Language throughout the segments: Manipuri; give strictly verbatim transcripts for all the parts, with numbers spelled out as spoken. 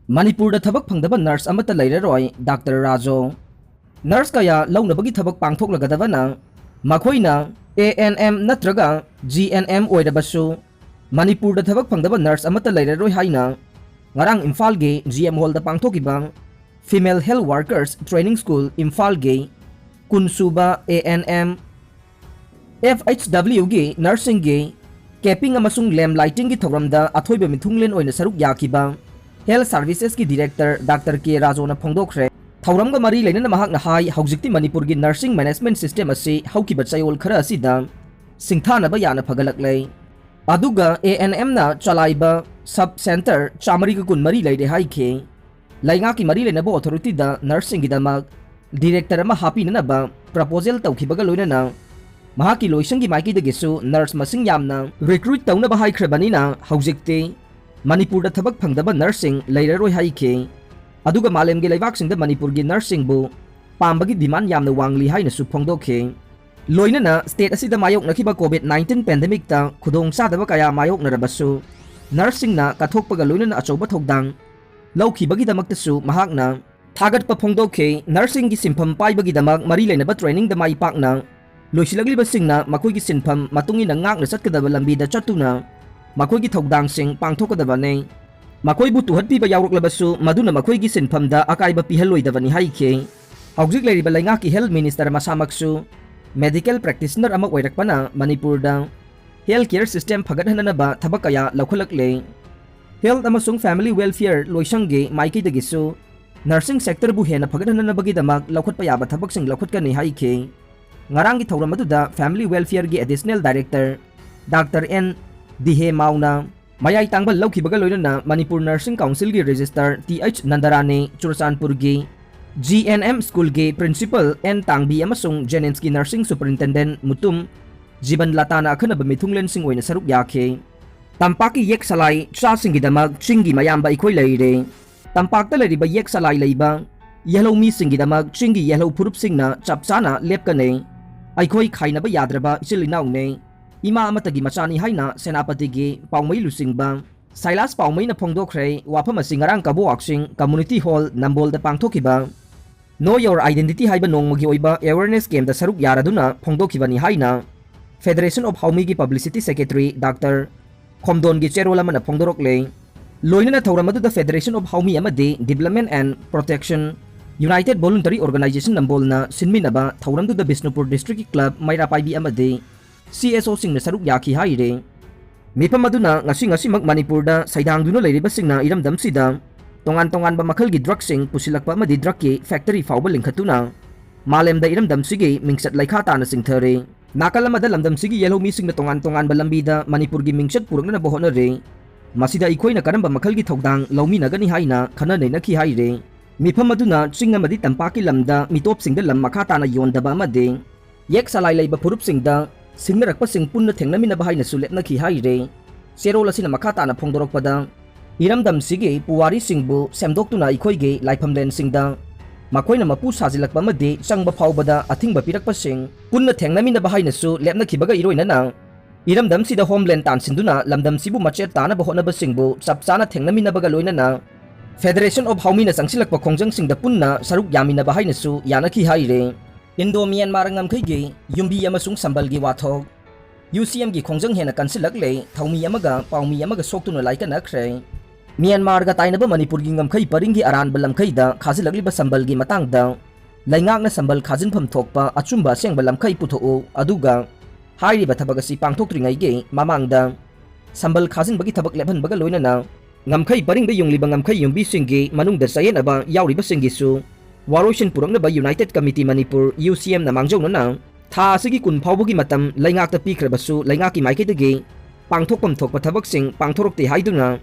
ꯃꯅꯤꯄꯨꯔꯗ ꯊꯕꯛ ꯐꯪꯗꯕ ꯅꯔꯁ ꯑꯃꯠꯇ ꯂꯩꯔꯔꯣꯏ, ꯗꯥꯛꯇꯔ ꯔꯥꯖꯣ꯫ ꯅꯔꯁ ꯀꯌꯥ ꯂꯧꯅꯕꯒꯤ ꯊꯕꯛ ꯄꯥꯡꯊꯣꯛꯂꯒꯗꯕꯅ, ꯃꯈꯣꯏꯅ ꯑꯦ ꯑꯦꯟ ꯑꯦꯝ ꯅꯠꯇ꯭ꯔꯒ ꯖꯤ ꯑꯦꯟ ꯑꯦꯝ ꯑꯣꯏꯔꯕꯁꯨ, ꯃꯅꯤꯄꯨꯔꯗ ꯊꯕꯛ ꯐꯪꯗꯕ ꯅꯔꯁ ꯑꯃꯠꯇ ꯂꯩꯔꯔꯣꯏ ꯍꯥꯏꯅ ꯉꯔꯥꯡ ꯏꯝꯐꯥꯜꯒꯤ ꯖꯤ ꯑꯦꯝ ꯍꯣꯜꯗ ꯄꯥꯡꯊꯣꯛꯈꯤꯕ Female Health Workers Training School ꯏꯝꯐꯥꯜꯒꯤ ꯀꯨꯟ ꯁꯨꯕ A N M F H ꯗꯕ꯭ꯂꯤꯎꯒꯤ ꯅꯔꯁꯁꯤꯡꯒꯤ capping ꯑꯃꯁꯨꯡ lamp lightingꯒꯤ ꯊꯧꯔꯝꯗ ꯑꯊꯣꯏꯕ ꯃꯤꯊꯨꯡꯂꯦꯟ ꯑꯣꯏꯅ ꯁꯔꯨꯛ ꯌꯥꯈꯤꯕ Health Servicesꯀꯤ Director ꯗꯥꯛꯇꯔ ꯀꯦ ꯔꯥꯖꯣꯅ ꯐꯣꯡꯗꯣꯛꯈ꯭ꯔꯦ꯫ ꯊꯧꯔꯝꯒ ꯃꯔꯤ ꯂꯩꯅꯅ ꯃꯍꯥꯛꯅ ꯍꯥꯏ, ꯍꯧꯖꯤꯛꯇꯤ ꯃꯅꯤꯄꯨꯔꯒꯤ nursing management system ꯑꯁꯤ ꯍꯧꯈꯤꯕ ꯆꯌꯣꯜ ꯈꯔ ꯑꯁꯤꯗ ꯁꯤꯡꯊꯥꯅꯕ ꯌꯥꯅ ꯐꯒꯠꯂꯛꯂꯦ꯫ ꯑꯗꯨꯒ ꯑꯦ ꯑꯦꯟ ꯑꯦꯝꯅ ꯆꯂꯥꯏꯕ sub centre ꯆꯥꯃꯔꯤꯒ ꯀꯨꯟꯃꯔꯤ ꯂꯩꯔꯦ ꯍꯥꯏꯈꯤ꯫ ꯂꯩꯉꯥꯛꯀꯤ ꯃꯔꯤ ꯂꯩꯅꯕ authorityꯗ ꯅꯔꯁꯁꯤꯡꯒꯤꯗꯃꯛ director ꯑꯃ ꯍꯥꯞꯄꯤꯅꯅꯕ proposal ꯇꯧꯈꯤꯕꯒ ꯂꯣꯏꯅꯅ ꯃꯍꯥꯛꯀꯤ ꯂꯣꯏꯁꯪꯒꯤ ꯃꯥꯏꯀꯩꯗꯒꯤꯁꯨ ꯅꯔꯁ ꯃꯁꯤꯡ ꯌꯥꯝꯅ recruit ꯇꯧꯅꯕ ꯍꯥꯏꯈ꯭ꯔꯕꯅꯤꯅ ꯍꯧꯖꯤꯛꯇꯤ ꯃꯅꯤꯄꯨꯔꯗ ꯊꯕꯛ ꯐꯪꯗꯕ ꯅꯔꯁꯁꯤꯡ ꯂꯩꯔꯔꯣꯏ ꯍꯥꯏꯈꯤ꯫ ꯑꯗꯨꯒ ꯃꯥꯂꯦꯝꯒꯤ ꯂꯩꯕꯥꯛꯁꯤꯡꯗ ꯃꯅꯤꯄꯨꯔꯒꯤ ꯅꯔꯁꯁꯤꯡꯕꯨ ꯄꯥꯝꯕꯒꯤ demand ꯌꯥꯝꯅ ꯋꯥꯡꯂꯤ ꯍꯥꯏꯅꯁꯨ ꯐꯣꯡꯗꯣꯛꯈꯤ꯫ ꯂꯣꯏꯅꯅ state ꯑꯁꯤꯗ ꯃꯥꯌꯣꯛꯅꯈꯤꯕ COVID nineteen pandemicꯇ ꯈꯨꯗꯣꯡꯆꯥꯗꯕ ꯀꯌꯥ ꯃꯥꯌꯣꯛꯅꯔꯕꯁꯨ, ꯅꯔꯁꯁꯤꯡꯅ ꯀꯠꯊꯣꯛꯄꯒ ꯂꯣꯏꯅꯅ ꯑꯆꯧꯕ ꯊꯧꯗꯥꯡ ꯂꯧꯈꯤꯕꯒꯤꯗꯃꯛꯇꯁꯨ ꯃꯍꯥꯛꯅ ꯊꯥꯒꯠꯄ ꯐꯣꯡꯗꯣꯛꯈꯤ꯫ ꯅꯔꯁꯁꯤꯡꯒꯤ ꯁꯤꯟꯐꯝ ꯄꯥꯏꯕꯒꯤꯗꯃꯛ ꯃꯔꯤ ꯂꯩꯅꯕ trainingꯗ ꯃꯥꯏ ꯄꯥꯛꯅ ꯂꯣꯏꯁꯤꯜꯂꯛꯂꯤꯕꯁꯤꯡꯅ ꯃꯈꯣꯏꯒꯤ ꯁꯤꯟꯐꯝ ꯃꯇꯨꯡ ꯏꯟꯅ ꯉꯥꯛꯅ ꯆꯠꯀꯗꯕ ꯂꯝꯕꯤꯗ ꯆꯠꯇꯨꯅ ꯃꯈꯣꯏꯒꯤ ꯊꯧꯗꯥꯡꯁꯤꯡ ꯄꯥꯡꯊꯣꯛꯀꯗꯕꯅꯤ꯫ ꯃꯈꯣꯏꯕꯨ ꯇꯨꯍꯠꯄꯤꯕ ꯌꯥꯎꯔꯛꯂꯕꯁꯨ, ꯃꯗꯨꯅ ꯃꯈꯣꯏꯒꯤ ꯁꯤꯟꯐꯝꯗ ꯑꯀꯥꯏꯕ ꯄꯤꯍꯜꯂꯣꯏꯗꯕꯅꯤ ꯍꯥꯏꯈꯤ꯫ ꯍꯧꯖꯤꯛ ꯂꯩꯔꯤꯕ ꯂꯩꯉꯥꯛꯀꯤ health minister ꯃꯁꯥꯃꯛꯁꯨ medical practitioner ꯑꯃ ꯑꯣꯏꯔꯛꯄꯅ ꯃꯅꯤꯄꯨꯔꯗ health care system ꯐꯒꯠꯍꯟꯅꯅꯕ ꯊꯕꯛ ꯀꯌꯥ ꯂꯧꯈꯠꯂꯛꯂꯦ꯫ Health ꯑꯃꯁꯨꯡ Family Welfare ꯂꯣꯏꯁꯪꯒꯤ ꯃꯥꯏꯀꯩꯗꯒꯤꯁꯨ nursing sectorꯕꯨ ꯍꯦꯟꯅ ꯐꯒꯠꯍꯟꯅꯅꯕꯒꯤꯗꯃꯛ ꯂꯧꯈꯠꯄ ꯌꯥꯕ ꯊꯕꯛꯁꯤꯡ ꯂꯧꯈꯠꯀꯅꯤ ꯍꯥꯏꯈꯤ꯫ ꯉꯔꯥꯡꯒꯤ ꯊꯧꯔꯝ ꯑꯗꯨꯗ Family Welfareꯒꯤ Additional Director doctor N Dihe ꯃꯥꯎꯅ ꯃꯌꯥꯏ ꯇꯥꯡꯕ ꯂꯧꯈꯤꯕꯒ ꯂꯣꯏꯅꯅ ꯃꯅꯤꯄꯨꯔ Nursing Councilꯒꯤ Registrar ꯇꯤ ꯑꯩꯆ ꯅꯟꯗꯔꯥꯅꯤ, ꯆꯨꯔꯆꯥꯟꯄꯨꯔꯒꯤ ꯖꯤ ꯑꯦꯟ ꯑꯦꯝ Schoolꯒꯤ Principal ꯑꯦꯟ ꯇꯥꯡꯕꯤ ꯑꯃꯁꯨꯡ JNIMSꯀꯤ Nursing Superintendent ꯃꯨꯇꯨꯝ ꯖꯤꯕꯟ ꯂꯇꯥꯅ ꯑꯈꯟꯅꯕ ꯃꯤꯊꯨꯡꯂꯦꯟꯁꯤꯡ ꯑꯣꯏꯅ ꯁꯔꯨꯛ ꯌꯥꯈꯤ꯫ ꯇꯝꯄꯥꯛꯀꯤ ꯌꯦꯛ ꯁꯂꯥꯏ ꯆꯥꯁꯤꯡꯒꯤꯗꯃꯛ ꯆꯤꯡꯒꯤ ꯃꯌꯥꯝꯕ ꯑꯩꯈꯣꯏ ꯂꯩꯔꯦ꯫ ꯇꯝꯄꯥꯛꯇ ꯂꯩꯔꯤꯕ ꯌꯦꯛ ꯁꯂꯥꯏ ꯂꯩꯕ ꯌꯦꯜꯍꯧ ꯃꯤꯁꯤꯡꯒꯤꯗꯃꯛ ꯆꯤꯡꯒꯤ ꯌꯦꯜꯍꯧ ꯐꯨꯔꯨꯞꯁꯤꯡꯅ ꯆꯞ ꯆꯥꯅ ꯂꯦꯞꯀꯅꯤ꯫ ꯑꯩꯈꯣꯏ ꯈꯥꯏꯅꯕ ꯌꯥꯗ꯭ꯔꯕ ꯏꯆꯤꯜ ꯏꯅꯥꯎꯅꯦ꯫ ꯏꯃꯥ ꯑꯃꯠꯇꯒꯤ ꯃꯆꯥꯅꯤ ꯍꯥꯏꯅ ꯁꯦꯅꯥꯄꯇꯤꯒꯤ ꯄꯥꯎꯃꯩ ꯂꯨꯆꯤꯡꯕ ꯁꯥꯏꯂꯥꯁ ꯄꯥꯎꯃꯩꯅ ꯐꯣꯡꯗꯣꯛꯈ꯭ꯔꯦ꯫ ꯋꯥꯐꯝ ꯑꯁꯤ ꯉꯔꯥꯡ ꯀꯕꯣ ꯋꯥꯛꯆꯤꯡ ꯀꯝꯃꯨꯅꯤꯇꯤ ꯍꯣꯜ ꯅꯝꯕꯣꯜꯗ ꯄꯥꯡꯊꯣꯛꯈꯤꯕ Know Your Identity ꯍꯥꯏꯕ ꯅꯣꯡꯃꯒꯤ ꯑꯣꯏꯕ awareness campꯇ ꯁꯔꯨꯛ ꯌꯥꯔꯗꯨꯅ ꯐꯣꯡꯗꯣꯛꯈꯤꯕꯅꯤ ꯍꯥꯏꯅ Federation of Haomyꯒꯤ publicity secretary Doctor ꯈꯣꯝꯗꯣꯟꯒꯤ ꯆꯦꯔꯣꯜ ꯑꯃꯅ ꯐꯣꯡꯗꯣꯔꯛꯂꯦ꯫ ꯂꯣꯏꯅꯅ ꯊꯧꯔꯝ ꯑꯗꯨꯗ Federation of Haomyi ꯑꯃꯗꯤ Development and Protection United Voluntary Organization ꯅꯝꯕꯣꯜꯅ ꯁꯤꯟꯃꯤꯟꯅꯕ ꯊꯧꯔꯝꯗꯨꯗ ꯕꯤꯁꯅꯨꯄꯨꯔ districtꯀꯤ club ꯃꯩꯔꯥ ꯄꯥꯏꯕꯤ ꯑꯃꯗꯤ C S Oꯁꯤꯡꯅ ꯁꯔꯨꯛ ꯌꯥꯈꯤ ꯍꯥꯏꯔꯤ꯫ ꯃꯤꯐꯝ ꯑꯗꯨꯅ ꯉꯁꯤ ꯉꯁꯤꯃꯛ ꯃꯅꯤꯄꯨꯔꯗ ꯁꯩꯗꯥꯡꯗꯨꯅ ꯂꯩꯔꯤꯕꯁꯤꯡꯅ ꯏꯔꯝꯗꯝꯁꯤꯗ ꯇꯣꯉꯥꯟ ꯇꯣꯉꯥꯟꯕ ꯃꯈꯜꯒꯤ drugꯁꯤꯡ ꯄꯨꯁꯤꯜꯂꯛꯄ ꯑꯃꯗꯤ drugꯀꯤ factory ꯐꯥꯎꯕ ꯂꯤꯡꯈꯠꯇꯨꯅ ꯃꯥꯂꯦꯝꯗ ꯏꯔꯝꯗꯝꯁꯤꯒꯤ ꯃꯤꯡꯆꯠ ꯂꯩꯈꯥ ꯇꯥꯅ ꯆꯤꯡꯊꯔꯦ꯫ ꯅꯥꯀꯜ ꯑꯃꯗ ꯂꯝꯗꯝꯁꯤꯒꯤ ꯌꯦꯜꯍꯧꯃꯤꯁꯤꯡꯅ ꯇꯣꯉꯥꯟ ꯇꯣꯉꯥꯟꯕ ꯂꯝꯕꯤꯗ ꯃꯅꯤꯄꯨꯔꯒꯤ ꯃꯤꯡꯆꯠ ꯄꯨꯔꯛꯅꯅꯕ ꯍꯣꯠꯅꯔꯦ꯫ ꯃꯁꯤꯗ ꯑꯩꯈꯣꯏꯅ ꯀꯔꯝꯕ ꯃꯈꯜꯒꯤ ꯊꯧꯗꯥꯡ ꯂꯧꯃꯤꯟꯅꯒꯅꯤ ꯍꯥꯏꯅ ꯈꯟꯅ ꯅꯩꯅꯈꯤ ꯍꯥꯏꯔꯦ꯫ ꯃꯤꯐꯝ ꯑꯗꯨꯅ ꯆꯤꯡ ꯑꯃꯗꯤ ꯇꯝꯄꯥꯛꯀꯤ ꯂꯝꯗ ꯃꯤꯇꯣꯞꯁꯤꯡꯗ ꯂꯝ ꯃꯈꯥ ꯇꯥꯅ ꯌꯣꯟꯗꯕ ꯑꯃꯗꯤ ꯌꯦꯛ ꯁꯂꯥꯏ ꯂꯩꯕ ꯐꯨꯔꯨꯞꯁꯤꯡꯗ ꯁꯤꯡꯅꯔꯛꯄꯁꯤꯡ ꯄꯨꯟꯅ ꯊꯦꯡꯅꯃꯤꯟꯅꯕ ꯍꯥꯏꯅꯁꯨ ꯂꯦꯞꯅꯈꯤ ꯍꯥꯏꯔꯦ꯫ ꯆꯦꯔꯣꯜ ꯑꯁꯤꯅ ꯃꯈꯥ ꯇꯥꯅ ꯐꯣꯡꯗꯣꯔꯛꯄꯗ, ꯏꯔꯝꯗꯝꯁꯤꯒꯤ ꯄꯨꯋꯥꯔꯤꯁꯤꯡꯕꯨ ꯁꯦꯝꯗꯣꯛꯇꯨꯅ ꯑꯩꯈꯣꯏꯒꯤ ꯂꯥꯏꯐꯝꯂꯦꯟꯁꯤꯡꯗ ꯃꯈꯣꯏꯅ ꯃꯄꯨ ꯁꯥꯖꯤꯜꯂꯛꯄ ꯑꯃꯗꯤ ꯆꯪꯕ ꯐꯥꯎꯕꯗ ꯑꯊꯤꯡꯕ ꯄꯤꯔꯛꯄꯁꯤꯡ ꯄꯨꯟꯅ ꯊꯦꯡꯅꯃꯤꯟꯅꯕ ꯍꯥꯏꯅꯁꯨ ꯂꯦꯞꯅꯈꯤꯕꯒ ꯏꯔꯣꯏꯅꯅ, ꯏꯔꯝꯗꯝꯁꯤꯗ homeland ꯇꯥꯟꯁꯤꯟꯗꯨꯅ ꯂꯝꯗꯝꯁꯤꯕꯨ ꯃꯆꯦꯠ ꯇꯥꯅꯕ ꯍꯣꯠꯅꯕꯁꯤꯡꯕꯨ ꯆꯞ ꯆꯥꯅ ꯊꯦꯡꯅꯃꯤꯟꯅꯕꯒ ꯂꯣꯏꯅꯅ Federation of Haomyꯅ ꯆꯪꯁꯤꯜꯂꯛꯄ ꯈꯣꯡꯖꯪꯁꯤꯡꯗ ꯄꯨꯟꯅ ꯁꯔꯨꯛ ꯌꯥꯃꯤꯟꯅꯕ ꯍꯥꯏꯅꯁꯨ ꯌꯥꯅꯈꯤ ꯍꯥꯏꯔꯦ꯫ ꯏꯟꯗꯣ ꯃ꯭ꯌꯥꯟꯃꯥꯔ ꯉꯝꯈꯩꯒꯤ ꯌꯨꯝꯕꯤ ꯑꯃꯁꯨꯡ ꯁꯝꯕꯜꯒꯤ ꯋꯥꯊꯣꯛ꯫ UCMꯒꯤ ꯈꯣꯡꯖꯪ ꯍꯦꯟꯅ ꯀꯟꯁꯤꯜꯂꯛꯂꯦ, ꯊꯧꯃꯤ ꯑꯃꯒ ꯄꯥꯎꯃꯤ ꯑꯃꯒ ꯁꯣꯛꯇꯨꯅ ꯂꯥꯏꯀꯠꯅꯈ꯭ꯔꯦ꯫ ꯃ꯭ꯌꯥꯟꯃꯥꯔꯒ ꯇꯥꯏꯅꯕ ꯃꯅꯤꯄꯨꯔꯒꯤ ꯉꯝꯈꯩ ꯄꯔꯤꯡꯒꯤ ꯑꯔꯥꯟꯕ ꯂꯝꯈꯩꯗ ꯈꯥꯖꯤꯜꯂꯛꯂꯤꯕ ꯁꯝꯕꯜꯒꯤ ꯃꯇꯥꯡꯗ ꯂꯩꯉꯥꯛꯅ ꯁꯝꯕꯜ ꯈꯥꯖꯤꯟꯐꯝ ꯊꯣꯛꯄ ꯑꯆꯨꯝꯕ ꯑꯁꯦꯡꯕ ꯂꯝꯈꯩ ꯄꯨꯊꯣꯛꯎ, ꯑꯗꯨꯒ ꯍꯥꯏꯔꯤꯕ ꯊꯕꯛ ꯑꯁꯤ ꯄꯥꯡꯊꯣꯛꯇ꯭ꯔꯤꯉꯩꯒꯤ ꯃꯃꯥꯡꯗ ꯁꯝꯕꯜ ꯈꯥꯖꯤꯟꯕꯒꯤ ꯊꯕꯛ ꯂꯦꯞꯍꯟꯕꯒ ꯂꯣꯏꯅꯅ ꯉꯝꯈꯩ ꯄꯔꯤꯡꯗ ꯌꯨꯡꯂꯤꯕ ꯉꯝꯈꯩ ꯌꯨꯝꯕꯤꯁꯤꯡꯒꯤ ꯃꯅꯨꯡꯗ ꯆꯌꯦꯠꯅꯕ ꯌꯥꯎꯔꯤꯕꯁꯤꯡꯒꯤꯁꯨ ꯋꯥꯔꯣꯏꯁꯤꯟ ꯄꯨꯔꯛꯅꯕ United Committee Manipur, UCMꯅ ꯃꯥꯡꯖꯧꯅꯅ ꯊꯥ ꯑꯁꯤꯒꯤ ꯀꯨꯟ ꯐꯥꯎꯕꯒꯤ ꯃꯇꯝ ꯂꯩꯉꯥꯛꯇ ꯄꯤꯈ꯭ꯔꯕꯁꯨ ꯂꯩꯉꯥꯛꯀꯤ ꯃꯥꯏꯀꯩꯗꯒꯤ ꯄꯥꯡꯊꯣꯛꯐꯝ ꯊꯣꯛꯄ ꯊꯕꯛꯁꯤꯡ ꯄꯥꯡꯊꯣꯔꯛꯇꯦ ꯍꯥꯏꯗꯨꯅ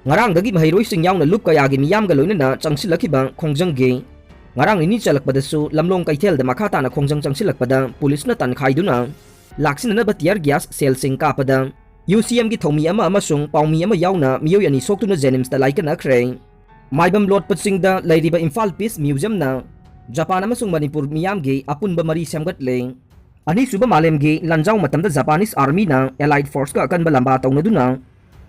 ꯉꯔꯥꯡꯗꯒꯤ ꯃꯍꯩꯔꯣꯏꯁꯤꯡ ꯌꯥꯎꯅ ꯂꯨꯞ ꯀꯌꯥꯒꯤ ꯃꯤꯌꯥꯝꯒ ꯂꯣꯏꯅꯅ ꯆꯪꯁꯤꯜꯂꯛꯈꯤꯕ ꯈꯣꯡꯖꯪꯒꯤ ꯉꯔꯥꯡ ꯅꯤꯅꯤ ꯆꯜꯂꯛꯄꯗꯁꯨ ꯂꯝꯂꯣꯡ ꯀꯩꯊꯦꯜꯗ ꯃꯈꯥ ꯇꯥꯅ ꯈꯣꯡꯖꯪ ꯆꯪꯁꯤꯜꯂꯛꯄꯗ ꯄꯨꯂꯤꯁꯅ ꯇꯥꯟꯈꯥꯏꯗꯨꯅ ꯂꯥꯛꯁꯤꯟꯅꯅꯕ tear gas shellꯁꯤꯡ ꯀꯥꯞꯄꯗ UCMꯒꯤ ꯊꯧꯃꯤ ꯑꯃ ꯑꯃꯁꯨꯡ ꯄꯥꯎꯃꯤ ꯑꯃ ꯌꯥꯎꯅ ꯃꯤꯑꯣꯏ ꯑꯅꯤ ꯁꯣꯛꯇꯨꯅ JNIMSꯇ ꯂꯥꯏꯀꯠꯅꯈ꯭ꯔꯦ꯫ ꯃꯥꯏꯕꯝ ꯂꯣꯠꯄ ꯆꯤꯡꯗ ꯂꯩꯔꯤꯕ Imphal Peace Museumꯅ ꯖꯄꯥꯟ ꯑꯃꯁꯨꯡ ꯃꯅꯤꯄꯨꯔ ꯃꯤꯌꯥꯝꯒꯤ ꯑꯄꯨꯟꯕ ꯃꯔꯤ ꯁꯦꯝꯒꯠꯂꯦ꯫ ꯑꯅꯤꯁꯨꯕ ꯃꯥꯂꯦꯝꯒꯤ ꯂꯥꯟꯖꯥꯎ ꯃꯇꯝꯗ Japanese Armyꯅ Allied Forceꯀ ꯑꯀꯟꯕ ꯂꯥꯝꯕꯥ ꯇꯧꯅꯗꯨꯅ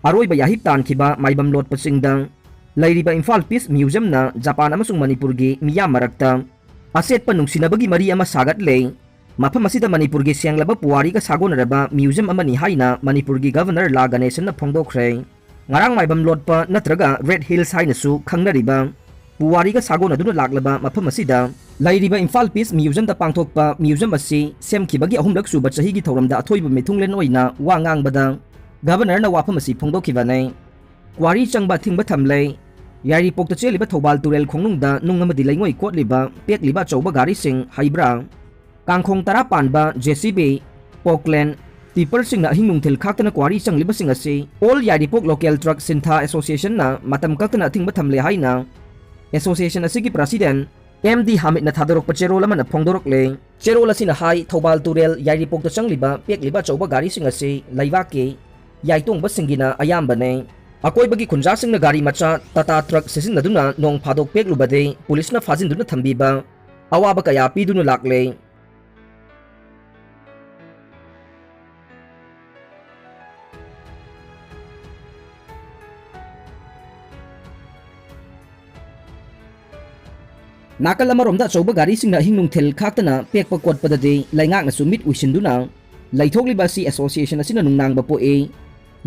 ꯑꯔꯣꯏꯕ ꯌꯥꯍꯤꯞ ꯇꯥꯟꯈꯤꯕ ꯃꯥꯏꯕꯝ ꯂꯣꯠꯄꯁꯤꯡꯗ ꯂꯩꯔꯤꯕ ꯏꯝꯐꯥꯜ ꯄꯤꯁ ꯃ꯭ꯌꯨꯖꯤꯌꯝꯅ ꯖꯄꯥꯟ ꯑꯃꯁꯨꯡ ꯃꯅꯤꯄꯨꯔꯒꯤ ꯃꯤꯌꯥꯝ ꯃꯔꯛꯇ ꯑꯆꯦꯠꯄ ꯅꯨꯡꯁꯤꯅꯕꯒꯤ ꯃꯔꯤ ꯑꯃ ꯁꯥꯒꯠꯂꯦ꯫ ꯃꯐꯝ ꯑꯁꯤꯗ ꯃꯅꯤꯄꯨꯔꯒꯤ ꯁꯦꯡꯂꯕ ꯄꯨꯋꯥꯔꯤꯒ ꯁꯥꯒꯣꯟꯅꯔꯕ ꯃ꯭ꯌꯨꯖꯤꯌꯝ ꯑꯃꯅꯤ ꯍꯥꯏꯅ ꯃꯅꯤꯄꯨꯔꯒꯤ ꯒꯚꯔꯅꯔ ꯂꯥ ꯒꯅꯦꯁꯟꯅ ꯐꯣꯡꯗꯣꯛꯈ꯭ꯔꯦ꯫ ꯉꯔꯥꯡ ꯃꯥꯏꯕꯝ ꯂꯣꯠꯄ ꯅꯠꯇ꯭ꯔꯒ ꯔꯦꯗ ꯍꯤꯜꯁ ꯍꯥꯏꯅꯁꯨ ꯈꯪꯅꯔꯤꯕ ꯄꯨꯋꯥꯔꯤꯒ ꯁꯥꯒꯣꯟꯅꯗꯨꯅ ꯂꯥꯛꯂꯕ ꯃꯐꯝ ꯑꯁꯤꯗ ꯂꯩꯔꯤꯕ ꯏꯝꯐꯥꯜ ꯄꯤꯁ ꯃ꯭ꯌꯨꯖꯤꯌꯝꯗ ꯄꯥꯡꯊꯣꯛꯄ ꯃ꯭ꯌꯨꯖꯤꯌꯝ ꯑꯁꯤ ꯁꯦꯝꯈꯤꯕꯒꯤ ꯑꯍꯨꯝꯂꯛ ꯁꯨꯕ ꯆꯍꯤꯒꯤ ꯊꯧꯔꯝꯗ ꯑꯊꯣꯏꯕ ꯃꯤꯊꯨꯡꯂꯦꯟ ꯑꯣꯏꯅ ꯋꯥ ꯉꯥꯡꯕꯗ ꯒꯚꯔꯅꯔꯅ ꯋꯥꯐꯝ ꯑꯁꯤ ꯐꯣꯡꯗꯣꯛꯈꯤꯕꯅꯤ꯫ ꯀ꯭ꯋꯥꯔꯤ ꯆꯪꯕ ꯑꯊꯤꯡꯕ ꯊꯝꯂꯦ꯫ ꯌꯥꯏꯔꯤꯄꯣꯛꯇ ꯆꯦꯜꯂꯤꯕ ꯊꯧꯕꯥꯜ ꯇꯨꯔꯦꯜ ꯈꯣꯡꯅꯨꯡꯗ ꯅꯨꯡ ꯑꯃꯗꯤ ꯂꯩꯉꯣꯏ ꯀꯣꯠꯂꯤꯕ ꯄꯦꯛꯂꯤꯕ ꯑꯆꯧꯕ ꯒꯥꯔꯤꯁꯤꯡ ꯍꯩꯕ꯭ꯔꯥ? ꯀꯥꯡꯈꯣꯡ ꯇꯔꯥ ꯄꯥꯟꯕ ꯖꯦ ꯁꯤ ꯕꯤ, ꯄꯣꯛꯂꯦꯟ, ꯇꯤꯄꯔꯁꯤꯡꯅ ꯑꯍꯤꯡ ꯅꯨꯡꯊꯤꯜ ꯈꯥꯛꯇꯅ ꯀ꯭ꯋꯥꯔꯤ ꯆꯪꯂꯤꯕꯁꯤꯡ ꯑꯁꯤ All Yairipok Local Truck Sintha Associationꯅ ꯃꯇꯝ ꯀꯛꯇꯅ ꯑꯊꯤꯡꯕ ꯊꯝꯂꯦ ꯍꯥꯏꯅ ꯑꯦꯁꯣꯁꯤꯌꯦꯁꯟ ꯑꯁꯤꯒꯤ ꯄ꯭ꯔꯁꯤꯗꯦꯟ ꯑꯦꯝ ꯗꯤ ꯍꯥꯃꯤꯗꯅ ꯊꯥꯗꯣꯔꯛꯄ ꯆꯦꯔꯣꯜ ꯑꯃꯅ ꯐꯣꯡꯗꯣꯔꯛꯂꯦ꯫ ꯆꯦꯔꯣꯜ ꯑꯁꯤꯅ ꯍꯥꯏ, ꯊꯧꯕꯥꯜ ꯇꯨꯔꯦꯜ ꯌꯥꯏꯔꯤꯄꯣꯛꯇ ꯆꯪꯂꯤꯕ ꯄꯦꯛꯂꯤꯕ ꯑꯆꯧꯕ ꯒꯥꯔꯤꯁꯤꯡ ꯑꯁꯤ ꯂꯩꯕꯥꯛꯀꯤ ꯌꯥꯏꯇꯣꯡꯕꯁꯤꯡꯒꯤꯅ ꯑꯌꯥꯝꯕꯅꯤ꯫ ꯑꯀꯣꯏꯕꯒꯤ ꯈꯨꯟꯖꯥꯁꯤꯡꯅ ꯒꯥꯔꯤ ꯃꯆꯥ ꯇꯥꯇꯥ ꯇ꯭ꯔꯛ ꯁꯤꯖꯤꯟꯅꯗꯨꯅ ꯅꯣꯡ ꯐꯥꯗꯣꯛ ꯄꯦꯛꯂꯨꯕꯗꯤ ꯄꯨꯂꯤꯁꯅ ꯐꯥꯖꯤꯟꯗꯨꯅ ꯊꯝꯕꯤꯕ, ꯑꯋꯥꯕ ꯀꯌꯥ ꯄꯤꯗꯨꯅ ꯂꯥꯛꯂꯦ꯫ ꯅꯥꯀꯜ ꯑꯃꯔꯣꯝꯗ ꯑꯆꯧꯕ ꯒꯥꯔꯤꯁꯤꯡꯅ ꯑꯍꯤꯡ ꯅꯨꯡꯊꯤꯜ ꯈꯥꯛꯇꯅ ꯄꯦꯛꯄ ꯀꯣꯠꯄꯗꯗꯤ ꯂꯩꯉꯥꯛꯅꯁꯨ ꯃꯤꯠ ꯎꯏꯁꯤꯟꯗꯨꯅ ꯂꯩꯊꯣꯛꯂꯤꯕ ꯑꯁꯤ ꯑꯦꯁꯣꯁꯤꯌꯦꯁꯟ ꯑꯁꯤꯅ ꯅꯨꯡꯅꯥꯡꯕ ꯄꯣꯛꯏ꯫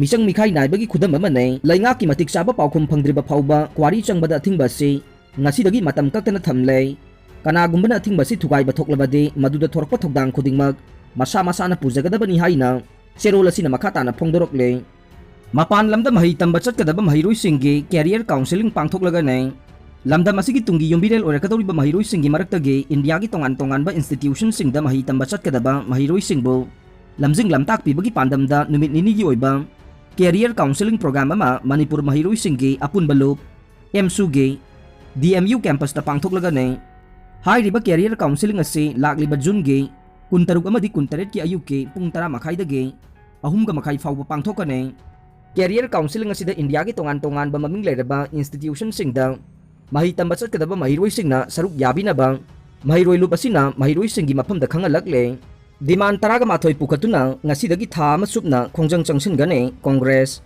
ꯃꯤꯆꯪ ꯃꯤꯈꯥꯏ ꯅꯥꯏꯕꯒꯤ ꯈꯨꯗꯝ ꯑꯃꯅꯤ꯫ ꯂꯩꯉꯥꯛꯀꯤ ꯃꯇꯤꯛ ꯆꯥꯕ ꯄꯥꯎꯈꯨꯝ ꯐꯪꯗ꯭ꯔꯤꯕ ꯐꯥꯎꯕ ꯀ꯭ꯋꯥꯔꯤ ꯆꯪꯕꯗ ꯑꯊꯤꯡꯕ ꯑꯁꯤ ꯉꯁꯤꯗꯒꯤ ꯃꯇꯝ ꯀꯛꯇꯅ ꯊꯝꯂꯦ꯫ ꯀꯅꯥꯒꯨꯝꯕꯅ ꯑꯊꯤꯡꯕ ꯑꯁꯤ ꯊꯨꯒꯥꯏꯕ ꯊꯣꯛꯂꯕꯗꯤ ꯃꯗꯨꯗ ꯊꯣꯔꯛꯄ ꯊꯧꯗꯥꯡ ꯈꯨꯗꯤꯡꯃꯛ ꯃꯁꯥ ꯃꯁꯥꯅ ꯄꯨꯖꯒꯗꯕꯅꯤ ꯍꯥꯏꯅ ꯆꯦꯔꯣꯜ ꯑꯁꯤꯅ ꯃꯈꯥ ꯇꯥꯅ ꯐꯣꯡꯗꯣꯔꯛꯂꯦ꯫ ꯃꯄꯥꯟ ꯂꯝꯗ ꯃꯍꯩ ꯇꯝꯕ ꯆꯠꯀꯗꯕ ꯃꯍꯩꯔꯣꯏꯁꯤꯡꯒꯤ career counselling ꯄꯥꯡꯊꯣꯛꯂꯒꯅꯤ꯫ ꯂꯝꯗꯝ ꯑꯁꯤꯒꯤ ꯇꯨꯡꯒꯤ ꯌꯨꯝꯕꯤꯔꯦꯜ ꯑꯣꯏꯔꯛꯀꯗꯧꯔꯤꯕ ꯃꯍꯩꯔꯣꯏꯁꯤꯡꯒꯤ ꯃꯔꯛꯇꯒꯤ ꯏꯟꯗꯤꯌꯥꯒꯤ ꯇꯣꯉꯥꯟ ꯇꯣꯉꯥꯟꯕ institutionꯁꯤꯡꯗ ꯃꯍꯩ ꯇꯝꯕ ꯆꯠꯀꯗꯕ ꯃꯍꯩꯔꯣꯏꯁꯤꯡꯕꯨ ꯂꯝꯖꯤꯡ ꯂꯝꯇꯥꯛꯄꯤꯕꯒꯤ ꯄꯥꯟꯗꯝꯗ ꯅꯨꯃꯤꯠ ꯅꯤꯅꯤꯒꯤ ꯑꯣꯏꯕ career counselling program ꯑꯃ ꯃꯅꯤꯄꯨꯔ ꯃꯍꯩꯔꯣꯏꯁꯤꯡꯒꯤ ꯑꯄꯨꯟꯕ ꯂꯨꯞ, ꯑꯦꯝꯁꯨꯒꯤ ꯗꯤ ꯑꯦꯝ ꯌꯨ campusꯇ ꯄꯥꯡꯊꯣꯛꯂꯒꯅꯤ꯫ ꯍꯥꯏꯔꯤꯕ career counselling ꯑꯁꯤ ꯂꯥꯛꯂꯤꯕ ꯖꯨꯟꯒꯤ ꯀꯨꯟꯇꯔꯨꯛ ꯑꯃꯗꯤ ꯀꯨꯟꯇꯔꯦꯠꯀꯤ ꯑꯌꯨꯛꯀꯤ ꯄꯨꯡ ꯇꯔꯥ ꯃꯈꯥꯏꯗꯒꯤ ꯑꯍꯨꯝꯒ ꯃꯈꯥꯏ ꯐꯥꯎꯕ ꯄꯥꯡꯊꯣꯛꯀꯅꯤ꯫ Career counselling ꯑꯁꯤꯗ ꯏꯟꯗꯤꯌꯥꯒꯤ ꯇꯣꯉꯥꯟ ꯇꯣꯉꯥꯟꯕ ꯃꯃꯤꯡ ꯂꯩꯔꯕ institutionꯁꯤꯡꯗ ꯃꯍꯩ ꯇꯝꯕ ꯆꯠꯀꯗꯕ ꯃꯍꯩꯔꯣꯏꯁꯤꯡꯅ ꯁꯔꯨꯛ ꯌꯥꯕꯤꯅꯕ ꯃꯍꯩꯔꯣꯏ ꯂꯨꯞ ꯑꯁꯤꯅ ꯃꯍꯩꯔꯣꯏꯁꯤꯡꯒꯤ ꯃꯐꯝꯗ ꯈꯪꯍꯜꯂꯛꯂꯦ꯫ Demand ꯇꯔꯥꯒ ꯃꯥꯊꯣꯏ ꯄꯨꯈꯠꯇꯨꯅ ꯉꯁꯤꯗꯒꯤ ꯊꯥ ꯑꯃ ꯆꯨꯞꯅ ꯈꯣꯡꯖꯪ ꯆꯪꯁꯤꯟꯒꯅꯤ꯫ ꯀꯣꯡꯒ꯭ꯔꯦꯁ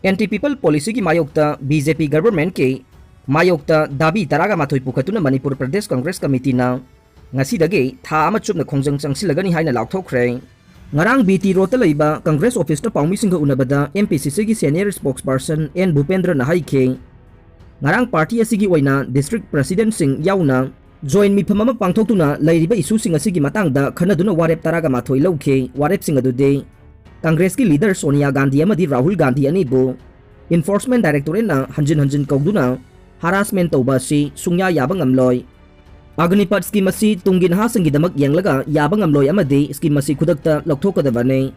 ꯑꯦꯟꯇꯤ ꯄꯤꯄꯜ ꯄꯣꯂꯤꯁꯤꯒꯤ ꯃꯥꯌꯣꯛꯇ ꯕꯤ ꯖꯦ ꯄꯤ ꯒꯚꯔꯟꯃꯦꯟꯠꯀꯤ ꯃꯥꯌꯣꯛꯇ ꯗꯥꯕꯤ ꯇꯔꯥꯒ ꯃꯥꯊꯣꯏ ꯄꯨꯈꯠꯇꯨꯅ ꯃꯅꯤꯄꯨꯔ ꯄ꯭ꯔꯗꯦꯁ ꯀꯪꯒ꯭ꯔꯦꯁ ꯀꯃꯤꯇꯤꯅ ꯉꯁꯤꯗꯒꯤ ꯊꯥ ꯑꯃ ꯆꯨꯞꯅ ꯈꯣꯡꯖꯪ ꯆꯪꯁꯤꯜꯂꯒꯅꯤ ꯍꯥꯏꯅ ꯂꯥꯎꯊꯣꯛꯈ꯭ꯔꯦ꯫ ꯉꯔꯥꯡ ꯕꯤ ꯇꯤ ꯔꯣꯗꯇ ꯂꯩꯕ ꯀꯪꯒ꯭ꯔꯦꯁ ꯑꯣꯐꯤꯁꯇ ꯄꯥꯎꯃꯤꯁꯤꯡꯒ ꯎꯅꯕꯗ ꯑꯦꯝ ꯄꯤ ꯁꯤ ꯁꯤꯒꯤ ꯁꯦꯅꯤꯌꯔ ꯁ꯭ꯄꯣꯛꯁꯄꯔꯁꯟ ꯑꯦꯟ ꯚꯨꯄꯦꯟꯗ꯭ꯔꯅ ꯍꯥꯏꯈꯤ, ꯉꯔꯥꯡ ꯄꯥꯔꯇꯤ ꯑꯁꯤꯒꯤ ꯑꯣꯏꯅ ꯗꯤꯁꯇ꯭ꯔꯤꯛ ꯄ꯭ꯔꯦꯁꯤꯗꯦꯟꯠꯁꯤꯡ ꯌꯥꯎꯅ ꯖꯣꯏꯟꯠ ꯃꯤꯐꯝ ꯑꯃ ꯄꯥꯡꯊꯣꯛꯇꯨꯅ ꯂꯩꯔꯤꯕ ꯏꯁꯨꯁꯤꯡ ꯑꯁꯤꯒꯤ ꯃꯇꯥꯡꯗ ꯈꯟꯅꯗꯨꯅ ꯋꯥꯔꯦꯞ ꯇꯔꯥꯒ ꯃꯥꯊꯣꯏ ꯂꯧꯈꯤ꯫ ꯋꯥꯔꯦꯞꯁꯤꯡ ꯑꯗꯨꯗꯤ ꯀꯪꯒ꯭ꯔꯦꯁꯀꯤ ꯂꯤꯗꯔ ꯁꯣꯅꯤꯌꯥ ꯒꯥꯟꯙꯤ ꯑꯃꯗꯤ ꯔꯥꯍꯨꯜ ꯒꯥꯟꯙꯤ ꯑꯅꯤꯕꯨ ꯏꯟꯐꯣꯔꯁꯃꯦꯟꯠ ꯗꯥꯏꯔꯦꯛꯇꯣꯔꯦꯠꯅ ꯍꯟꯖꯤꯟ ꯍꯟꯖꯤꯟ ꯀꯧꯗꯨꯅ ꯍꯔꯥꯁꯃꯦꯟꯠ ꯇꯧꯕ ꯑꯁꯤ ꯁꯨꯡꯌꯥ ꯌꯥꯕ ꯉꯝꯂꯣꯏ꯫ ꯑꯒꯅꯤꯄꯊ ꯁ꯭ꯀꯤꯝ ꯑꯁꯤ ꯇꯨꯡꯒꯤ ꯅꯍꯥꯁꯤꯡꯒꯤꯗꯃꯛ ꯌꯦꯡꯂꯒ ꯌꯥꯕ ꯉꯝꯂꯣꯏ ꯑꯃꯗꯤ ꯁ꯭ꯀꯤꯝ ꯑꯁꯤ ꯈꯨꯗꯛꯇ ꯂꯧꯊꯣꯛꯀꯗꯕꯅꯤ꯫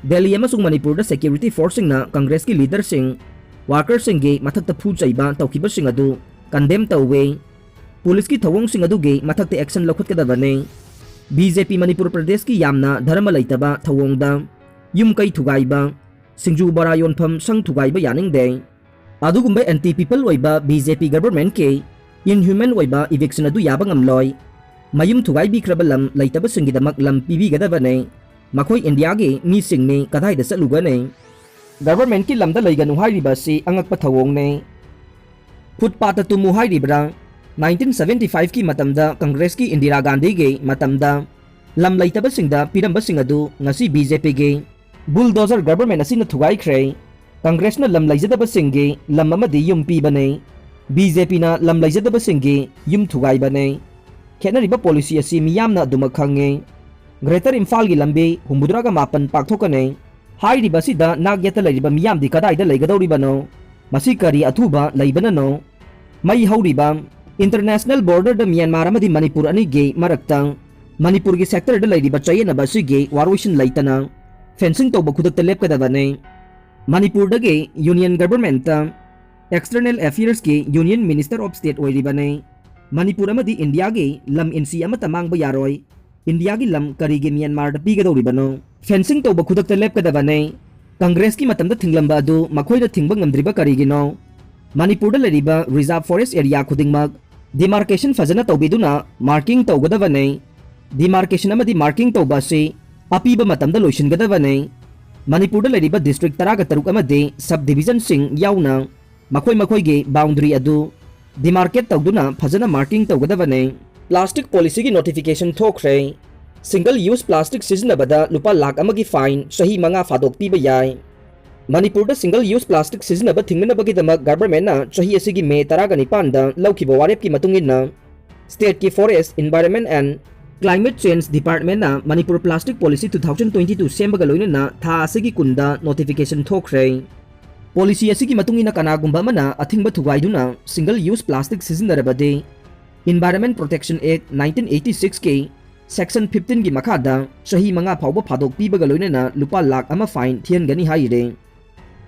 ꯗꯦꯜꯂꯤ ꯑꯃꯁꯨꯡ ꯃꯅꯤꯄꯨꯔꯗ ꯁꯦꯀ꯭ꯌꯨꯔꯤꯇꯤ ꯐꯣꯔꯁꯁꯤꯡꯅ ꯀꯪꯒ꯭ꯔꯦꯁꯀꯤ ꯂꯤꯗꯔꯁꯤꯡ, ꯋꯥꯔꯀꯔꯁꯤꯡꯒꯤ ꯃꯊꯛꯇ ꯐꯨ ꯆꯩꯕ ꯇꯧꯈꯤꯕꯁꯤꯡ ꯑꯗꯨ ꯀꯟꯗꯦꯝ ꯇꯧꯋꯤ꯫ ꯄꯨꯂꯤꯁꯀꯤ ꯊꯧꯑꯣꯡꯁꯤꯡ ꯑꯗꯨꯒꯤ ꯃꯊꯛꯇ ꯑꯦꯛꯁꯟ ꯂꯧꯈꯠꯀꯗꯕꯅꯤ꯫ ꯕꯤ ꯖꯦ ꯄꯤ ꯃꯅꯤꯄꯨꯔ ꯄ꯭ꯔꯗꯦꯁꯀꯤ ꯌꯥꯝꯅ ꯙꯔꯃ ꯂꯩꯇꯕ ꯊꯧꯑꯣꯡꯗ ꯌꯨꯝ ꯀꯩ ꯊꯨꯒꯥꯏꯕ, ꯁꯤꯡꯖꯨ ꯕꯣꯔꯥ ꯌꯣꯟꯐꯝ ꯁꯪ ꯊꯨꯒꯥꯏꯕ ꯌꯥꯅꯤꯡꯗꯦ꯫ ꯑꯗꯨꯒꯨꯝꯕ ꯑꯦꯟꯇꯤ ꯄꯤꯄꯜ ꯑꯣꯏꯕ ꯕꯤ ꯖꯦ ꯄꯤ ꯒꯚꯔꯟꯃꯦꯟꯠꯀꯤ ꯏꯟꯍ꯭ꯌꯨꯃꯦꯟ ꯑꯣꯏꯕ ꯏꯚꯤꯛꯁꯟ ꯑꯗꯨ ꯌꯥꯕ ꯉꯝꯂꯣꯏ꯫ ꯃꯌꯨꯝ ꯊꯨꯒꯥꯏꯕꯤꯈ꯭ꯔꯕ ꯂꯝ ꯂꯩꯇꯕꯁꯤꯡꯒꯤꯗꯃꯛ ꯂꯝ ꯄꯤꯕꯤꯒꯗꯕꯅꯤ꯫ ꯃꯈꯣꯏ ꯏꯟꯗꯤꯌꯥꯒꯤ ꯃꯤꯁꯤꯡꯅꯤ, ꯀꯗꯥꯏꯗ ꯆꯠꯂꯨꯒꯅꯤ? ꯒꯚꯔꯟꯃꯦꯟꯠꯀꯤ ꯂꯝꯗ ꯂꯩꯒꯅꯨ ꯍꯥꯏꯔꯤꯕ ꯑꯁꯤ ꯑꯉꯛꯄ ꯊꯧꯑꯣꯡꯅꯤ꯫ ꯐꯨꯠꯄꯥꯠꯇ ꯇꯨꯝꯃꯨ ꯍꯥꯏꯔꯤꯕ꯭ꯔꯥ? ꯅꯥꯏꯟꯇꯤꯟ ꯁꯚꯦꯟꯇꯤ ꯐꯥꯏꯚꯀꯤ ꯃꯇꯝꯗ ꯀꯪꯒ꯭ꯔꯦꯁꯀꯤ ꯏꯟꯗꯤꯔꯥ ꯒꯥꯟꯙꯤꯒꯤ ꯃꯇꯝꯗ ꯂꯝ ꯂꯩꯇꯕꯁꯤꯡꯗ ꯄꯤꯔꯝꯕꯁꯤꯡ ꯑꯗꯨ ꯉꯁꯤ ꯕꯤ ꯖꯦ ꯄꯤꯒꯤ ꯕꯨꯜꯗꯣꯖꯔ ꯒꯚꯔꯟꯃꯦꯟꯠ ꯑꯁꯤꯅ ꯊꯨꯒꯥꯏꯈ꯭ꯔꯦ꯫ ꯀꯪꯒ꯭ꯔꯦꯁꯅ ꯂꯝ ꯂꯩꯖꯗꯕꯁꯤꯡꯒꯤ ꯂꯝ ꯑꯃꯗꯤ ꯌꯨꯝ ꯄꯤꯕꯅꯤ꯫ ꯕꯤ ꯖꯦ ꯄꯤꯅ ꯂꯝ ꯂꯩꯖꯗꯕꯁꯤꯡꯒꯤ ꯌꯨꯝ ꯊꯨꯒꯥꯏꯕꯅꯤ꯫ ꯈꯦꯠꯅꯔꯤꯕ ꯄꯣꯂꯤꯁꯤ ꯑꯁꯤ ꯃꯤꯌꯥꯝꯅ ꯑꯗꯨꯃꯛ ꯈꯪꯉꯤ꯫ ꯒ꯭ꯔꯦꯇꯔ ꯏꯝꯐꯥꯜꯒꯤ ꯂꯝꯕꯤ ꯍꯨꯝꯐꯨꯇꯔꯥꯒ ꯃꯥꯄꯟ ꯄꯥꯛꯊꯣꯛꯀꯅꯤ꯫ ꯍꯥꯏꯔꯤꯕ ꯑꯁꯤꯗ ꯅꯥꯛ ꯌꯦꯠꯇ ꯂꯩꯔꯤꯕ ꯃꯤꯌꯥꯝꯗꯤ ꯀꯗꯥꯏꯗ ꯂꯩꯒꯗꯧꯔꯤꯕꯅꯣ? ꯃꯁꯤ ꯀꯔꯤ ꯑꯊꯨꯕ ꯂꯩꯕꯅꯅꯣ? ꯃꯩ ꯍꯧꯔꯤꯕ ꯏꯟꯇꯔꯅꯦꯁꯅꯦꯜ ꯕꯣꯔꯗꯔꯗ ꯃ꯭ꯌꯥꯟꯃꯥꯔ ꯑꯃꯗꯤ ꯃꯅꯤꯄꯨꯔ ꯑꯅꯤꯒꯤ ꯃꯔꯛꯇ ꯃꯅꯤꯄꯨꯔꯒꯤ ꯁꯦꯛꯇꯔꯗ ꯂꯩꯔꯤꯕ ꯆꯌꯦꯠꯅꯕ ꯑꯁꯤꯒꯤ ꯋꯥꯔꯣꯏꯁꯤꯟ ꯂꯩꯇꯅ ꯐꯦꯟꯁꯤꯡ ꯇꯧꯕ ꯈꯨꯗꯛꯇ ꯂꯦꯞꯀꯗꯕꯅꯤ꯫ ꯃꯅꯤꯄꯨꯔꯗꯒꯤ ꯌꯨꯅꯤꯌꯟ ꯒꯚꯔꯟꯃꯦꯟꯠꯇ ꯑꯦꯛꯁꯇꯔꯅꯦꯜ ꯑꯦꯐꯤꯌꯔꯁꯀꯤ ꯌꯨꯅꯤꯌꯟ ꯃꯤꯅꯤꯁꯇꯔ ꯑꯣꯐ ꯁ꯭ꯇꯦꯠ ꯑꯣꯏꯔꯤꯕꯅꯤ꯫ ꯃꯅꯤꯄꯨꯔ ꯑꯃꯗꯤ ꯏꯟꯗꯤꯌꯥꯒꯤ ꯂꯝ ꯏꯟꯆꯤ ꯑꯃꯠꯇ ꯃꯥꯡꯕ ꯌꯥꯔꯣꯏ꯫ ꯏꯟꯗꯤꯌꯥꯒꯤ ꯂꯝ ꯀꯔꯤꯒꯤ ꯃ꯭ꯌꯥꯟꯃꯥꯔꯗ ꯄꯤꯒꯗꯧꯔꯤꯕꯅꯣ? ꯐꯦꯟꯁꯤꯡ ꯇꯧꯕ ꯈꯨꯗꯛꯇ ꯂꯦꯞꯀꯗꯕꯅꯤ꯫ ꯀꯪꯒ꯭ꯔꯦꯁꯀꯤ ꯃꯇꯝꯗ ꯊꯤꯡꯂꯝꯕ ꯑꯗꯨ ꯃꯈꯣꯏꯅ ꯊꯤꯡꯕ ꯉꯝꯗ꯭ꯔꯤꯕ ꯀꯔꯤꯒꯤꯅꯣ? ꯃꯅꯤꯄꯨꯔꯗ ꯂꯩꯔꯤꯕ ꯔꯤꯖꯥꯔꯚ ꯐꯣꯔꯦꯁ꯭ꯠ ꯑꯦꯔꯤꯌꯥ ꯈꯨꯗꯤꯡꯃꯛ ꯗꯤꯃꯥꯔꯀꯦꯁꯟ ꯐꯖꯅ ꯇꯧꯕꯤꯗꯨꯅ ꯃꯥꯔꯀꯤꯡ ꯇꯧꯒꯗꯕꯅꯤ꯫ ꯗꯤꯃꯥꯔꯀꯦꯁꯟ ꯑꯃꯗꯤ ꯃꯥꯔꯀꯤꯡ ꯇꯧꯕ ꯑꯁꯤ ꯑꯄꯤꯕ ꯃꯇꯝꯗ ꯂꯣꯏꯁꯤꯟꯒꯗꯕꯅꯤ꯫ ꯃꯅꯤꯄꯨꯔꯗ ꯂꯩꯔꯤꯕ district ꯇꯔꯥꯒ ꯇꯔꯨꯛ ꯑꯃꯗꯤ sub divisionꯁꯤꯡ ꯌꯥꯎꯅ ꯃꯈꯣꯏ ꯃꯈꯣꯏꯒꯤ boundary ꯑꯗꯨ demarcate ꯇꯧꯗꯨꯅ ꯐꯖꯅ marking ꯇꯧꯒꯗꯕꯅꯤ꯫ Plastic policyꯒꯤ notification ꯊꯣꯛꯈ꯭ꯔꯦ꯫ Single use plastic ꯁꯤꯖꯤꯟꯅꯕꯗ ꯂꯨꯄꯥ ꯂꯥꯈ ꯑꯃꯒꯤ fine, ꯆꯍꯤ ꯃꯉꯥ ꯐꯥꯗꯣꯛ ꯄꯤꯕ ꯌꯥꯏ꯫ ꯃꯅꯤꯄꯨꯔꯗ single use plastic ꯁꯤꯖꯤꯟꯅꯕ ꯊꯤꯡꯅꯅꯕꯒꯤꯗꯃꯛ governmentꯅ ꯆꯍꯤ ꯑꯁꯤꯒꯤ ꯃꯦ ꯇꯔꯥꯒ ꯅꯤꯄꯥꯟꯗ ꯂꯧꯈꯤꯕ ꯋꯥꯔꯦꯞꯀꯤ ꯃꯇꯨꯡ ꯏꯟꯅ, stateꯀꯤ Forest, Environment and Climate Change Departmentꯅ Manipur Plastic Policy two thousand twenty two ꯁꯦꯝꯕꯒ ꯂꯣꯏꯅꯅ ꯊꯥ ꯑꯁꯤꯒꯤ ꯀꯨꯟꯗ notification ꯊꯣꯛꯈ꯭ꯔꯦ꯫ Policy ꯑꯁꯤꯒꯤ ꯃꯇꯨꯡ ꯏꯟꯅ ꯀꯅꯥꯒꯨꯝꯕ ꯑꯃꯅ ꯑꯊꯤꯡꯕ ꯊꯨꯒꯥꯏꯗꯨꯅ single use plastic ꯁꯤꯖꯤꯟꯅꯔꯕꯗꯤ, Environment Protection Act nineteen eighty sixꯀꯤ section fifteenꯒꯤ ꯃꯈꯥꯗ ꯆꯍꯤ ꯃꯉꯥ ꯐꯥꯎꯕ ꯐꯥꯗꯣꯛ ꯄꯤꯕꯒ ꯂꯣꯏꯅꯅ ꯂꯨꯄꯥ ꯂꯥꯈ ꯑꯃ fine ꯊꯤꯍꯟꯒꯅꯤ ꯍꯥꯏꯔꯦ꯫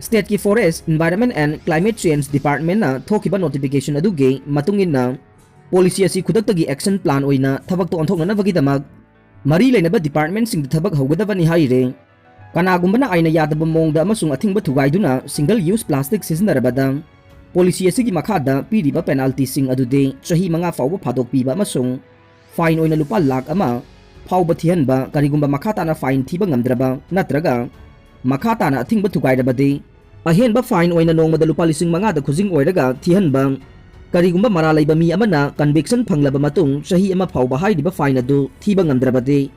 Stateꯀꯤ Forest, Environment and Climate Change Departmentꯅ ꯊꯣꯛꯈꯤꯕ notification ꯑꯗꯨꯒꯤ ꯃꯇꯨꯡ ꯏꯟꯅ, policy ꯑꯁꯤ ꯈꯨꯗꯛꯇꯒꯤ action plan ꯑꯣꯏꯅ ꯊꯕꯛꯇ ꯑꯣꯟꯊꯣꯛꯅꯅꯕꯒꯤꯗꯃꯛ ꯃꯔꯤ ꯂꯩꯅꯕ departmentꯁꯤꯡꯗ ꯊꯕꯛ ꯍꯧꯒꯗꯕꯅꯤ ꯍꯥꯏꯔꯦ꯫ ꯀꯅꯥꯒꯨꯝꯕꯅ ꯑꯥꯏꯟꯅ ꯌꯥꯗꯕ ꯃꯑꯣꯡꯗ ꯑꯃꯁꯨꯡ ꯑꯊꯤꯡꯕ ꯊꯨꯒꯥꯏꯗꯨꯅ single use plastic ꯁꯤꯖꯤꯟꯅꯔꯕꯗ, policy ꯑꯁꯤꯒꯤ ꯃꯈꯥꯗ ꯄꯤꯔꯤꯕ penaltyꯁꯤꯡ ꯑꯗꯨꯗꯤ ꯆꯍꯤ ꯃꯉꯥ ꯐꯥꯎꯕ ꯐꯥꯗꯣꯛ ꯄꯤꯕ ꯑꯃꯁꯨꯡ fine ꯑꯣꯏꯅ ꯂꯨꯄꯥ ꯂꯥꯈ ꯑꯃ ꯐꯥꯎꯕ ꯊꯤꯍꯟꯕ, ꯀꯔꯤꯒꯨꯝꯕ ꯃꯈꯥ ꯇꯥꯅ fine ꯊꯤꯕ ꯉꯝꯗ꯭ꯔꯕ ꯅꯠꯇ꯭ꯔꯒ ꯃꯈꯥ ꯇꯥꯅ ꯑꯊꯤꯡꯕ ꯊꯨꯒꯥꯏꯔꯕꯗꯤ, ꯑꯍꯦꯟꯕ fine ꯑꯣꯏꯅ ꯅꯣꯡꯃꯗ ꯂꯨꯄꯥ ꯂꯤꯁꯤꯡ ꯃꯉꯥꯗ ꯈꯨꯖꯤꯡ ꯑꯣꯏꯔꯒ ꯊꯤꯍꯟꯕ, ꯀꯔꯤꯒꯨꯝꯕ ꯃꯔꯥꯜ ꯂꯩꯕ ꯃꯤ ꯑꯃꯅ conviction ꯐꯪꯂꯕ ꯃꯇꯨꯡ ꯆꯍꯤ ꯑꯃ ꯐꯥꯎꯕ ꯍꯥꯏꯔꯤꯕ fine ꯑꯗꯨ ꯊꯤꯕ ꯉꯝꯗ꯭ꯔꯕꯗꯤ,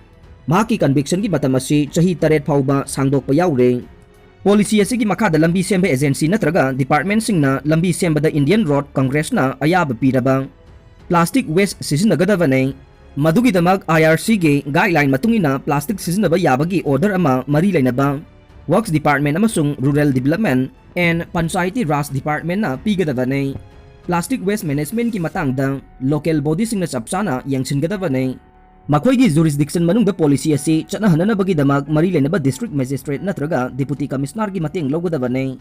ꯃꯍꯥꯛꯀꯤ convictionꯒꯤ ꯃꯇꯝ ꯑꯁꯤ ꯆꯍꯤ ꯇꯔꯦꯠ ꯐꯥꯎꯕ ꯁꯥꯡꯗꯣꯛꯄ ꯌꯥꯎꯔꯦ꯫ Policy ꯑꯁꯤꯒꯤ ꯃꯈꯥꯗ ꯂꯝꯕꯤ ꯁꯦꯝꯕ agency ꯅꯠꯇ꯭ꯔꯒ departmentꯁꯤꯡꯅ ꯂꯝꯕꯤ ꯁꯦꯝꯕꯗ Indian Road Congressꯅ ꯑꯌꯥꯕ ꯄꯤꯔꯕ plastic waste ꯁꯤꯖꯤꯟꯅꯒꯗꯕꯅꯤ꯫ ꯃꯗꯨꯒꯤꯗꯃꯛ IRCꯒꯤ guideline ꯃꯇꯨꯡ ꯏꯟꯅ plastic ꯁꯤꯖꯤꯟꯅꯕ ꯌꯥꯕꯒꯤ order ꯑꯃ ꯃꯔꯤ ꯂꯩꯅꯕ Works Department ꯑꯃꯁꯨꯡ Rural Development and Panchayati Raj Departmentꯅ ꯄꯤꯒꯗꯕꯅꯤ꯫ Plastic waste managementꯀꯤ ꯃꯇꯥꯡꯗ local bodyꯁꯤꯡꯅ ꯆꯞ ꯆꯥꯅ ꯌꯦꯡꯁꯤꯟꯒꯗꯕꯅꯤ꯫ ꯃꯈꯣꯏꯒꯤ jurisdiction ꯃꯅꯨꯡꯗ policy ꯑꯁꯤ ꯆꯠꯅꯍꯟꯅꯅꯕꯒꯤꯗꯃꯛ ꯃꯔꯤ ꯂꯩꯅꯕ district magistrate ꯅꯠꯇ꯭ꯔꯒ deputy commissionerꯒꯤ ꯃꯇꯦꯡ ꯂꯧꯒꯗꯕꯅꯤ꯫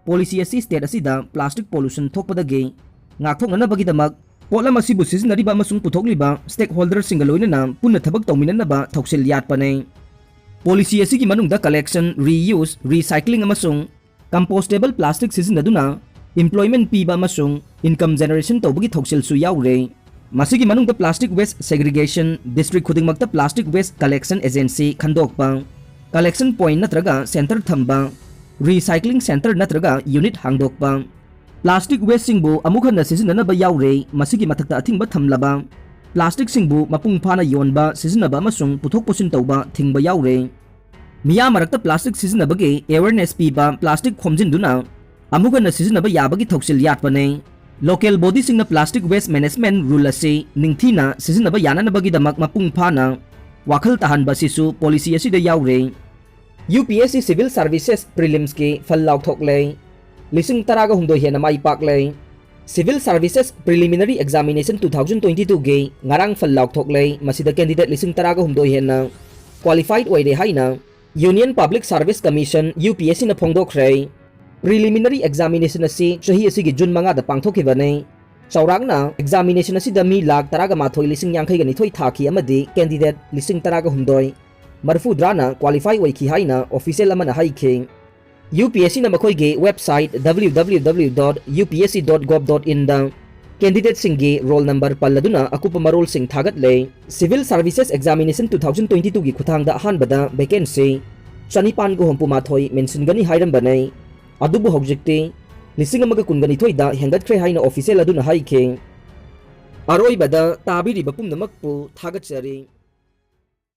Policy ꯑꯁꯤ state ꯑꯁꯤꯗ plastic pollution ꯊꯣꯛꯄꯗꯒꯤ ꯉꯥꯛꯊꯣꯛꯅꯅꯕꯒꯤꯗꯃꯛ ꯄꯣꯠꯂꯝ ꯑꯁꯤꯕꯨ ꯁꯤꯖꯤꯟꯅꯔꯤꯕ ꯑꯃꯁꯨꯡ ꯄꯨꯊꯣꯛꯂꯤꯕ stakeholderꯁꯤꯡꯒ ꯂꯣꯏꯅꯅ ꯄꯨꯟꯅ ꯊꯕꯛ ꯇꯧꯃꯤꯟꯅꯅꯕ ꯊꯧꯁꯤꯜ ꯌꯥꯠꯄꯅꯤ꯫ Policy ꯑꯁꯤꯒꯤ ꯃꯅꯨꯡꯗ collection, reuse, recycling ꯑꯃꯁꯨꯡ compostable plastic ꯁꯤꯖꯤꯟꯅꯗꯨꯅ employment ꯄꯤꯕ ꯑꯃꯁꯨꯡ income generation ꯇꯧꯕꯒꯤ ꯊꯧꯁꯤꯜꯁꯨ ꯌꯥꯎꯔꯦ꯫ ꯃꯁꯤꯒꯤ ꯃꯅꯨꯡꯗ plastic waste segregation, district ꯈꯨꯗꯤꯡꯃꯛꯇ plastic waste collection agency ꯈꯟꯗꯣꯛꯄ, collection point ꯅꯠꯇ꯭ꯔꯒ center ꯊꯝꯕ, recycling center ꯅꯠꯇ꯭ꯔꯒ unit ꯍꯥꯡꯗꯣꯛꯄ꯫ Plastic wasteꯁꯤꯡꯕꯨ ꯑꯃꯨꯛ ꯍꯟꯅ ꯁꯤꯖꯤꯟꯅꯅꯕ ꯌꯥꯎꯔꯦ꯫ ꯃꯁꯤꯒꯤ ꯃꯊꯛꯇ ꯑꯊꯤꯡꯕ ꯊꯝꯂꯕ plasticꯁꯤꯡꯕꯨ ꯃꯄꯨꯡ ꯐꯥꯅ ꯌꯣꯟꯕ, ꯁꯤꯖꯤꯟꯅꯕ ꯑꯃꯁꯨꯡ ꯄꯨꯊꯣꯛ ꯄꯨꯁꯤꯟ ꯇꯧꯕ ꯊꯤꯡꯕ ꯌꯥꯎꯔꯦ꯫ ꯃꯤꯌꯥꯝ ꯃꯔꯛꯇ plastic ꯁꯤꯖꯤꯟꯅꯕꯒꯤ awareness ꯄꯤꯕ, plastic ꯈꯣꯝꯖꯤꯟꯗꯨꯅ ꯑꯃꯨꯛ ꯍꯟꯅ ꯁꯤꯖꯤꯟꯅꯕ ꯌꯥꯕꯒꯤ ꯊꯧꯁꯤꯜ ꯌꯥꯠꯄꯅꯤ꯫ Local bodyꯁꯤꯡꯅ plastic waste management rule ꯑꯁꯤ ꯅꯤꯡꯊꯤꯅ ꯁꯤꯖꯤꯟꯅꯕ ꯌꯥꯅꯅꯕꯒꯤꯗꯃꯛ ꯃꯄꯨꯡ ꯐꯥꯅ ꯋꯥꯈꯜ ꯇꯥꯍꯟꯕ ꯑꯁꯤꯁꯨ policy ꯑꯁꯤꯗ ꯌꯥꯎꯔꯦ꯫ UPSC Civil Services Prelimsꯀꯤ ꯐꯜ ꯂꯥꯎꯊꯣꯛꯂꯦ꯫ ꯂꯤꯁꯤꯡ ꯇꯔꯥꯒ ꯍꯨꯝꯗꯣꯏ ꯍꯦꯟꯅ ꯃꯥꯏ ꯄꯥꯛꯂꯦ꯫ Civil Services Preliminary Examination two thousand twenty twoꯒꯤ ꯉꯔꯥꯡ ꯐꯜ ꯂꯥꯎꯊꯣꯛꯂꯦ꯫ ꯃꯁꯤꯗ candidate ꯂꯤꯁꯤꯡ ꯇꯔꯥꯒ ꯍꯨꯝꯗꯣꯏ ꯍꯦꯟꯅ qualified ꯑꯣꯏꯔꯦ ꯍꯥꯏꯅ Union Public Service Commission, UPSCꯅ ꯐꯣꯡꯗꯣꯛꯈ꯭ꯔꯦ꯫ Preliminary Examination ꯑꯁꯤ ꯆꯍꯤ ꯑꯁꯤꯒꯤ ꯖꯨꯟ ꯃꯉꯥꯗ ꯄꯥꯡꯊꯣꯛꯈꯤꯕꯅꯤ꯫ ꯆꯥꯎꯔꯥꯛꯅ examination ꯑꯁꯤꯗ ꯃꯤ ꯂꯥꯈ ꯇꯔꯥꯒ ꯃꯥꯊꯣꯏ ꯂꯤꯁꯤꯡ ꯌꯥꯡꯈꯩꯒ ꯅꯤꯊꯣꯏ ꯊꯥꯈꯤ ꯑꯃꯗꯤ candidate ꯂꯤꯁꯤꯡ ꯇꯔꯥꯒ ꯍꯨꯝꯗꯣꯏ, ꯃꯔꯤꯐꯨꯇꯔꯥꯅ qualify ꯑꯣꯏꯈꯤ ꯍꯥꯏꯅ official ꯑꯃꯅ ꯍꯥꯏꯈꯤ꯫ UPSCꯅ ꯃꯈꯣꯏꯒꯤ website www.upsc.gov.inꯗ candidateꯁꯤꯡꯒꯤ roll number ꯄꯜꯂꯗꯨꯅ ꯑꯀꯨꯞꯄ ꯃꯔꯣꯜꯁꯤꯡ ꯊꯥꯒꯠꯂꯦ꯫ Civil Services Examination two thousand twenty twoꯒꯤ ꯈꯨꯠꯊꯥꯡꯗ ꯑꯍꯥꯟꯕꯗ vacancy ꯆꯅꯤꯄꯥꯟꯒ ꯍꯨꯝꯐꯨ ꯃꯥꯊꯣꯏ ꯃꯦꯟꯁꯤꯟꯒꯅꯤ ꯍꯥꯏꯔꯝꯕꯅꯤ꯫ ꯑꯗꯨꯕꯨ ꯍꯧꯖꯤꯛꯇꯤ ꯂꯤꯁꯤꯡ ꯑꯃꯒ ꯀꯨꯟꯒ ꯅꯤꯊꯣꯏꯗ ꯍꯦꯟꯒꯠꯈ꯭ꯔꯦ ꯍꯥꯏꯅ official ꯑꯗꯨꯅ ꯍꯥꯏꯈꯤ꯫ ꯑꯔꯣꯏꯕꯗ ꯇꯥꯕꯤꯔꯤꯕ ꯄꯨꯝꯅꯃꯛꯄꯨ ꯊꯥꯒꯠꯆꯔꯤ꯫